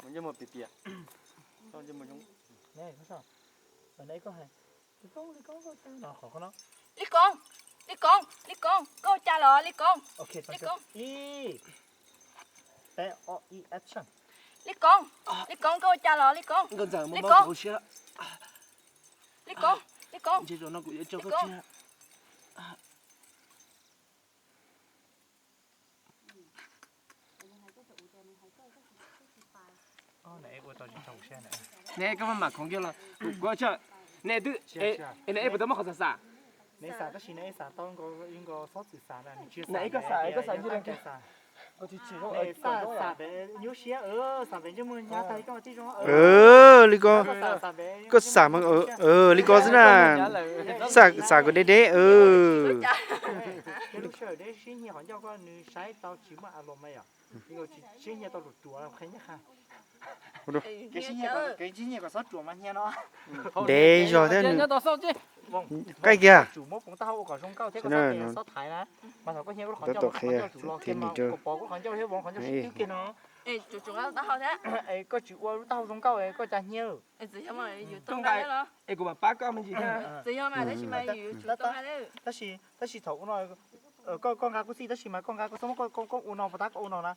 Ntsej muag piam piam. Ntsej muag zoo. Li Koob, Li Koob, Li Koob, koj ua cas los Li Koob? Li Koob, Li Koob, Li Koob, koj ua cas los Li Koob? Li Koob, Li Koob, Li Koob, Li Koob. Ne koj maj mam khoov kiag los kuv, ne twb, ne puas tau muaj qhov xav xav? Ne koj xav, koj xav ntsis, koj tsis tsim zoo. Li Koob, koj xav mas, Li Koob xwb na. Xav kom deb deb. Ntev zog thiab nws qaij kiag. Tab tom qhia thiab nim rau. Es kuv mam pab koj me ntsis thiab. Tab sis, tab sis thaum ua no, koj nqa kuv txij tab sis mas koj nqa kuv txhob muab koj ua no puas tab koj ua no na.